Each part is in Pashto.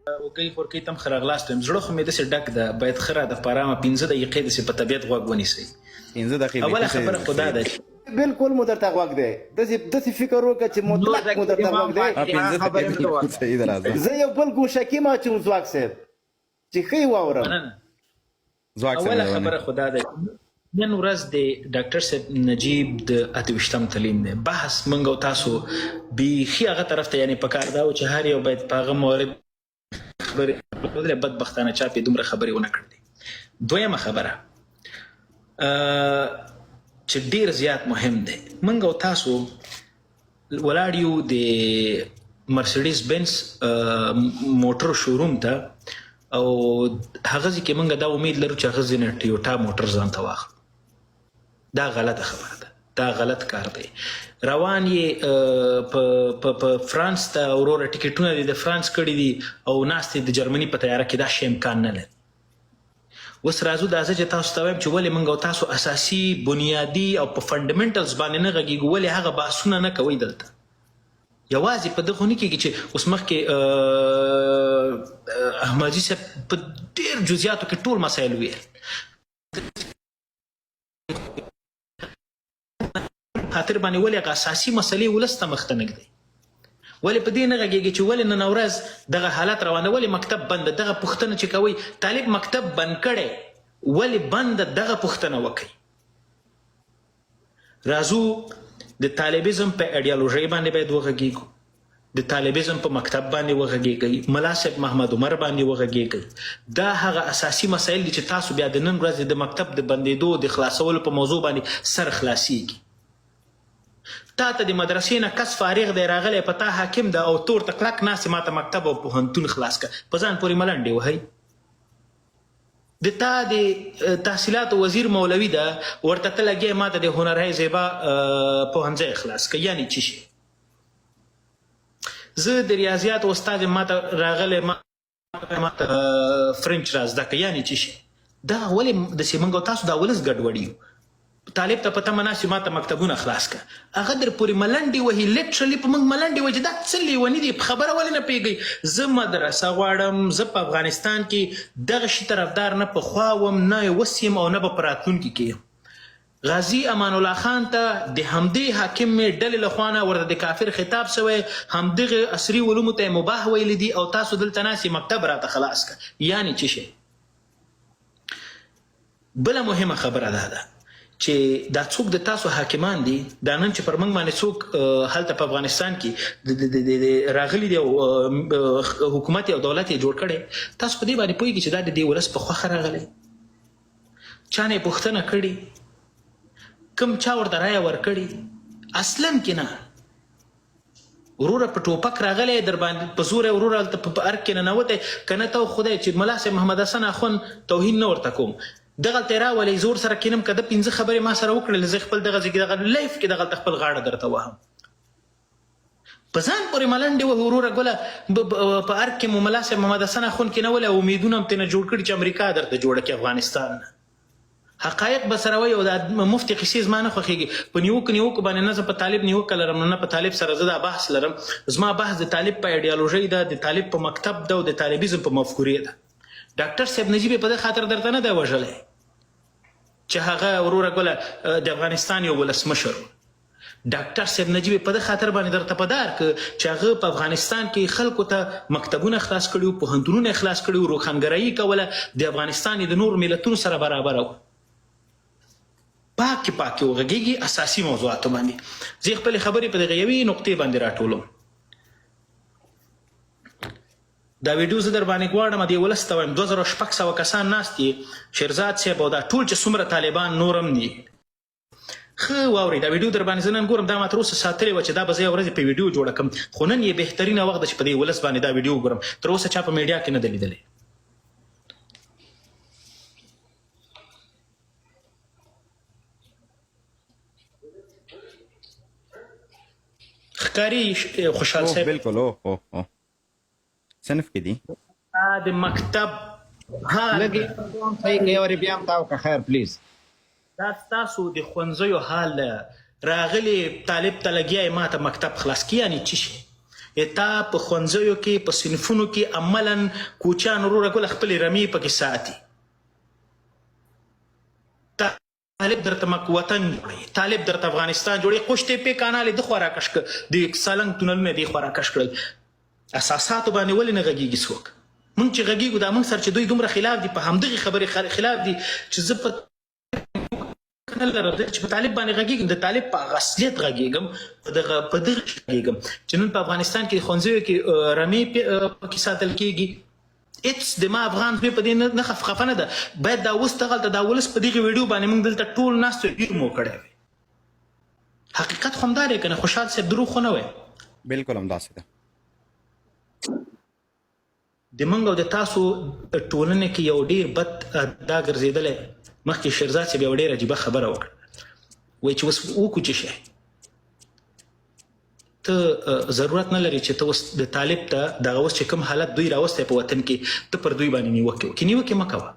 وکۍ خورکۍ تم ښه راغلاست وایم زړه خو مې داسې ډک ده باید ښه راته په ارامه 5 دقیقې داسې په طبیعت غوږ ونیسئ. 5 دقیقې اوله بیخي خبره خو دا ده چې بالکل مو درته غوږ دی، داسې داسې فکر وکړه چې نو مطلق د مو درته امام غوږ دی. فاتحه 5 خبرې دقیقې مې بالکل وکړه. صحیح ده، راځه. زه یو بل ګوشه کې ما چوم ځواک صاحب چې ښه یې واورم. مننه. ځواک صاحب اوله مهرباني. خبره خو دا ده نن ورځ د ډاکټر صاحب نجیب د 28م تلین دی. بحث منګ او تاسو بیخي هغه طرف ته، یعنی په کار دا و چې هر یو باید په هغه مورد خبرې کولې، بدبختانه چا پې دومره خبرې ونه کړلې. دویمه خبره چې ډیر زیات مهم دی، منګ او تاسو ولاړ یو د مرسډیز بنز موټر شوروم ته او هغه ځای کې موږ دا امید لرو چې هغه ځای نه ټیوټا موټر ځان ته واخلو. دا غلطه خبره ده، دا غلط کار دی. روان یې په فرانس ته وروره، ټیکټونه دې د فرانس کړي دي او ناست د جرمني په طیاره کې، دا شی امکان نه لري. اوس راځو، دا زه چې تاسو ته وایم چې ولې موږ او تاسو اساسي، بنیادي او په fundamentals باندې نه غږیږو، ولې هغه بحثونه نه کوئ؟ دلته یوازې په دغه نه کېږي چې اوس مخکې احمدي صاحب په ډېر جزئیاتو کې ټول مسایل ویل. خاطر باندې ولې هغه اساسي مسلې ولس ته مخته نه ږدي؟ ولې په دې نه غږیږي چې ولې نن ورځ دغه حالت روان دی، ولې مکتب بند؟ دغه پوښتنه چې کوي، طالب مکتب بند کړي، ولې بند؟ دغه پوښتنه وکړي. راځو، د طالبیزم په ایډیالوژۍ باندې باید وغږیږو، د طالبیزم په مکتب باندې وغږیږئ، ملا صاحب محمد عمر باندې وغږیږئ. دا هغه اساسي مسایل دي چې تاسو بیا د نن ورځې د مکتب د بندیدو د خلاصولو په موضوع باندې سر خلاصیږي. تا ته د مدرسې نه کس فارغ دی، راغلی په تا حاکم ده او تور ته کلک ناست، ماته مکتب او پوهنتون خلاص که، په ځان پورې ملنډې وهئ. د تا د تحصیلاتو وزیر مولوي ده، ورته ته لګیا ماته د هنرهای زیبا پوهنځی خلاص که، یعنی چی شي؟ زه د ریاضیاتو استاد، ماته راغلی ماته فرنچ را زده که، یعنی چی شي؟ دا ولې د سیمنګ او تاسو دا ولس ګډوډي یو؟ طالب ته په تمه ناست ماته مکتبونه خلاص که، هغه در پورې ملنډې وهي، literally په موږ ملنډې وهي چې دا څه لیوني دي، په خبره ولې نه پوهېږئ؟ زه مدرسه غواړم. زه په افغانستان کې دغه شي طرفدار نه پخوا وم، نه اوس یم او نه به په راتلونکي کې یم. غازي امان الله خان ته د همدې حاکمې ډلې له خوا نه ورته د کافر خطاب شوی، همدغه عصري علومو ته یې مباح ویلي دي او تاسو دلته ناست یې مکتب راته خلاص که، یعنی چی شی؟ بله مهمه خبره دا ده چې دا څوک د تاسو حاکمان دي، دا نن چې پر موږ باندې څوک هلته په افغانستان کې راغلي دي او حکومت او دولت یې جوړ کړی، تاسو په دې باندې پوهیږئ چې دا د دې ولس په خوښه راغلی؟ چا نه یې پوښتنه کړې؟ کوم چا ورته رایه ورکړې؟ اصلا کې نه وروره، په ټوپک راغلی در باندې په زور وروره هلته په ارګ کې ننوتی که نه ته خدای چې ملا صاحب محمد حسن اخوند توهین نه ورته کوم، دغلته یې راولئ، زور سره کښېنم، که ده پنځه خبرې ما سره وکړلې، زه خپل دغه ځای کې دغه live کې دغلته خپل غاړه درته وهم. په ځان پورې ملنډې وهو وروره ګله. په ارګ کې مو ملا صاحب محمد حسن اخوند کېنولی او امیدونه هم ترېنه جوړ کړي چې امریکا درته جوړه کړي افغانستان نه. حقایق به سره وایي او دا مفتې قصې زما نه خوښېږي. په نیوکو نیوکو باندې نه زه په طالب نیوکه لرم، نه په طالب سره زه دا بحث لرم. زما بحث د طالب په ایډیالوژۍ ده، د طالب په مکتب ده او د طالبیزم په مفکورې ده. ډاکټر صاحب نجیب یې په دې خاطر درته نه دی وژلی چې هغه وروره ګله د افغانستان یو ولسمشر و. ډاکټر صاحب نجیب په دې خاطر باندې درته په دار ک چې هغه په افغانستان کې خلکو ته مکتبونه خلاص کړي وو، پوهنتونونه خلاص کړي وو، روښانګرایي کوله، د افغانستان د نور ملتونو سره برابر و. پاکې پاکې وغږیږي اساسي موضوعاتو باندې. زه خپل خبرې په دغه یوې نقطې باندې راټولوم. دا ویډیو زه در باندې غواړم د ولس ته وایم، 2600 کسان ناست دي، شیرزاد صاحب او دا ټول چې څومره طالبان نورم دي، ښه واورئ دا ویډیو در باندې. زه نن ګورم، دا ما تر اوسه ساتلې وه چې دا به زه یوه ورځ په ویډیو جوړه کړم، خو نن یې بهترینه وخت ده چې په دې ولس باندې دا ویډیو وګورم. تر اوسه چا په میډیا کې نه ده لیدلې. ښکاري خوشحال صاحب؟ بالکل، او او او صنف کې دي. د مکتب حال لږ صحیح کوي ورې بیا هم تاو که خیر please. دا ستاسو د ښوونځیو حال ده. راغلی طالب ته لګیا یې ماته مکتب خلاص کی، یعنی چی شي؟ تا په ښوونځیو کې په صنفونو کې عملاً کوچیان وروره ګله خپلې رمې پکې ساتي. طالب درته مک وطن جوړوي، طالب درته افغانستان جوړوي، قوشتېپې کانال یې دخوا راکش کړ، د سالنګ تونلونه یې دېخوا راکش کړل. اساساتو باندې ولې نه غږیږي څوک؟ موږ چې غږیږو دا موږ سره چې دوی دومره خلاف دي په همدغې خبرې خلاف دي چې زه په نه لرم ځکه چې په طالب باندې غږیږم د طالب په هغه اصلیت غږیږم په دغه په دغه غږیږم چې نن په افغانستان کې ښوونځیو کې رمې پکې ساتل کیږي هیڅ د ما افغان زوی په دې نه خفه نه ده باید دا اوس دغلته دا ولس په دغه ویډیو باندې موږ دلته ټول ناست ډیر مو کړی وي حقیقت خو همدا دی کنه خوشحال صاحب دروغ خو نه وایي. بلکل همداسې ده. د موږ او د تاسو ټولنه کې یو ډیر بد دا ګرځیدلی. مخکې شیرزاد صاحب یوه ډیره عجیبه خبره وکړه، وایي چې اوس وکړو چې شی ته ضرورت نه لري چې ته اوس د طالب ته دغه اوس چې کوم حالت دوی راوستی په وطن کې ته پر دوی باندې نیوکې وکړې. نیوکې مه کوه،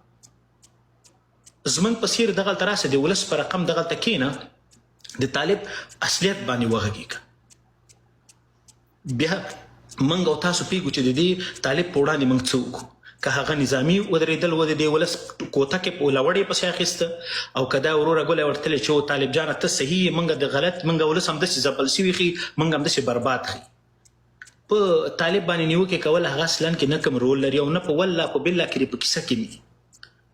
زمونږ په څیر دغلته راسه، د ولس په رقم دغلته کینه، د طالب اصلیت باندې وغږیږه. بیا موږ او تاسو پوهیږو چې د دې طالب په وړاندې موږ څه وکړو. که هغه نظامي ودرېدل و د دې ولس کوتکې په لوړې پسې اخیسته او که دا وروره ګلی ورتللی چې او طالب جانه ته صحیح یې، موږ د غلط، موږ ولس همداسې ځپل شوي ښي، موږ همداسې برباد ښي. په طالب باندې نیوکې کول هغه اصلا کې نه کوم رول لري او نه په والله په بالله کې په کیسه کې وي.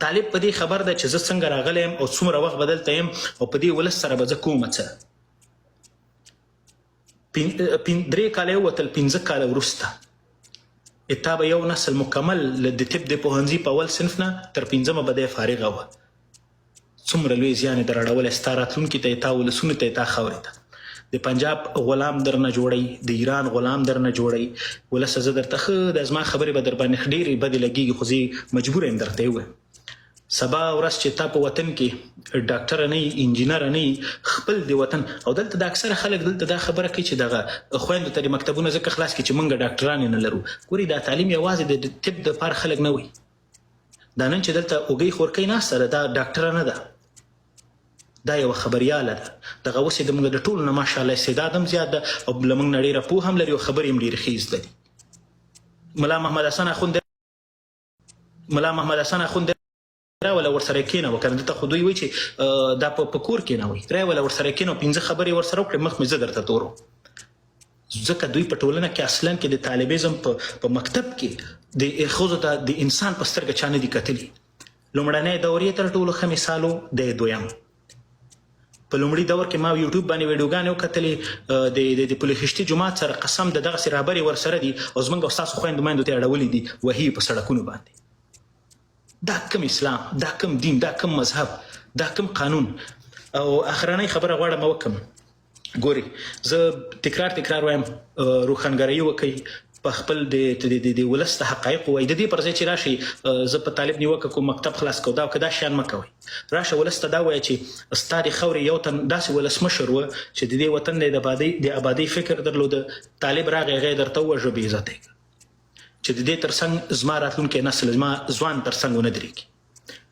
طالب په دې خبر ده چې زه څنګه راغلی یم او څومره وخت به دلته یم او په دې ولس سره به زه کومه څه درې کاله ووتل، 5 کاله وروسته تا به یو نسل مکمل له د طب د پوهنځي په اول صنف نه تر پنځمه به دی فارغه وه. څومره لوی زیان یې در اړولی ستا راتلونکي ته، تا ولسونو ته، تا خاورې ته. د پنجاب غلام درنه جوړوي، د ایران غلام درنه جوړوي. ولسه زه درته ښه د زما خبرې به درباندې ډېرې بدې لګېږي، خو زه یې مجبوره یم درته یې ووایم. سبا ورځ چې تا په وطن کې ډاکټره نه یي، انجینره نه یي، خپل د وطن او دلته د اکثره خلک دلته دا خبره کوي چې دغه خویندو ته د مکتبونه ځکه خلاص کړي چې مونږ ډاکټرانې نه لرو. ګوري دا تعلیم یوازې د طب دپاره خلک نه وایي. دا نن چې دلته اوږۍ خورکۍ ناسته ده دا ډاکټره نه ده، دا یوه خبریاله ده. دغه اوس یې د مونږ د ټولو نه ماشاءالله استعداد هم زیات ده او له مونږ نه ډېره پوهه هم لري او خبرې هم ډېرې ښې زده دي. ملا محمد حسن اخوند ملا محمد حسن اخوند راوله ورسره کېنوه که نه دلته خو دوی وایي چې دا په کور کېنوئ، راوله ورسره کېنوه، 5 خبرې ورسره وکړې، مخ مې زه درته تورو. ځکه دوی په ټولنه کې اصلا کې د طالبیزم په مکتب کې د ښځو ته د انسان په سترګه چا نه دي کتلي. لومړنی دور یې تر ټولو ښه مثال و، دی دویم. په لومړي دور کې ما یوټیوب باندې ویډیوګانې وکتلې، د د پل خشتي جومات سره قسم د دغسې رهبرې ورسره دي او زمونږ او ستاسو خویندو میندو ته یې اړولي دي، وهي په سړکونو باندې. دا کوم اسلام، دا کوم دین، دا کوم مذهب، دا کوم قانون؟ او اخرنۍ خبره غواړم وکم، ګوري زه تکرار تکرار وایم، روښانګرۍ وکړئ، په خپل د د د ولس ته حقایق ووایي. د دې پر ځای چې راشي زه په طالب نیوکه کوم، مکتب خلاص کو، دا که دا شیان مه کوئ. راشه ولس ته دا وایه چې ستا د خاورې یو تن داسې ولسمشر و چې د دې وطن د آبادۍ د آبادۍ فکر درلوده، طالب راغی هغه یې درته ووژه، بې عزته یې کړ، چې د دې ترڅنګ زما راتلونکی نسل، زما ځوان ترڅنګ ونه درېږي.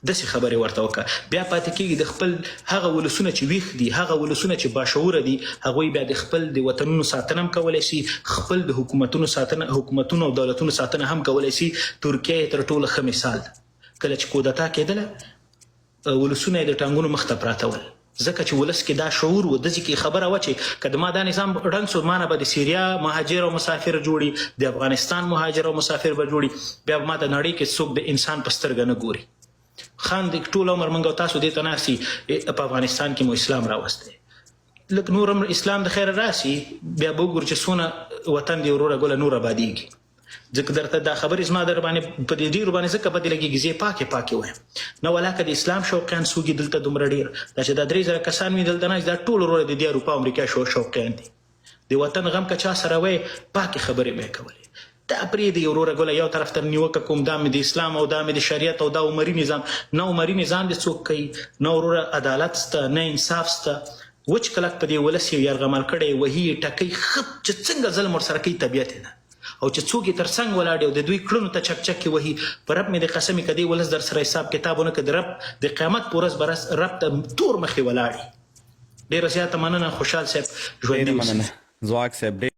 داسې خبرې ورته وکړه. بیا پاتې کېږي د خپل هغه ولسونه چې ویښ دي، هغه ولسونه چې باشعوره دي، هغوی بیا د خپل د وطنونو ساتنه هم کولی شي، خپل د حکومتونو ساتنه، حکومتونو او دولتونو ساتنه هم کولی شي. ترکیه یې تر ټولو ښه مثال ده. کله چې کودتا کېدله، ولسونه یې د ټانګونو مخته پراته ول، ځکه چې ولس کې دا شعور و، دځي کې خبره وه چې که د ما دا نظام ړنګ شو، ما نه به د سیریا مهاجر او مسافر جوړي، د افغانستان مهاجر او مسافر به جوړي، بیا به ما ته نړۍ کې څوک د انسان په سترګه نه ګوري. خان د ټول عمر موږ او تاسو دې ته ناست په افغانستان کې مو اسلام راوستی، لږ نور هم اسلام د خیره راسي، بیا به وګورو چې څونه وطن دی وروره ګله نور آبادیږي. ځکه درته دا خبرې زما در باندې په دې ډېرو باندې ځکه بدې لګېږي، زه یې پاکې پاکې وایم. نه ولاکه د اسلام شوقیان څوک دي دلته دومره ډېر، دا چې دا 3000 کسان وي دلته ناست، دا ټول وروره د دې اروپا او امریکا شوقیان دي. د وطن غم که چا سره وای، پاکې خبرې به یې کولې. دا پرېږدئ وروره ګله، یو طرف ته نیوکه کوم، دا مې د اسلام او دا مې د شریعت او دا عمري نظام، نه عمري نظام دې څوک کوي، نه وروره عدالت شته، نه انصاف شته. وچ کلک په دې ولس یې یرغمل کړی، وهي یې، ټکوي، ښه چې څنګه ظلم ورسره کوي طبیعت یې ده. او چې څوک یې تر څنګ ولاړ دي او د دوی کړنو ته چکچکې وهي، په رب مې د قسم وي که دې ولس درسره حساب کتاب ونه کړ، د رب د قیامت په ورځ به رب ته تور مخې ولاړ یې. ډېره زیاته مننه خوشحال صاحب، ژوندي ډېره اوسئ. مننه ځواک صاحب.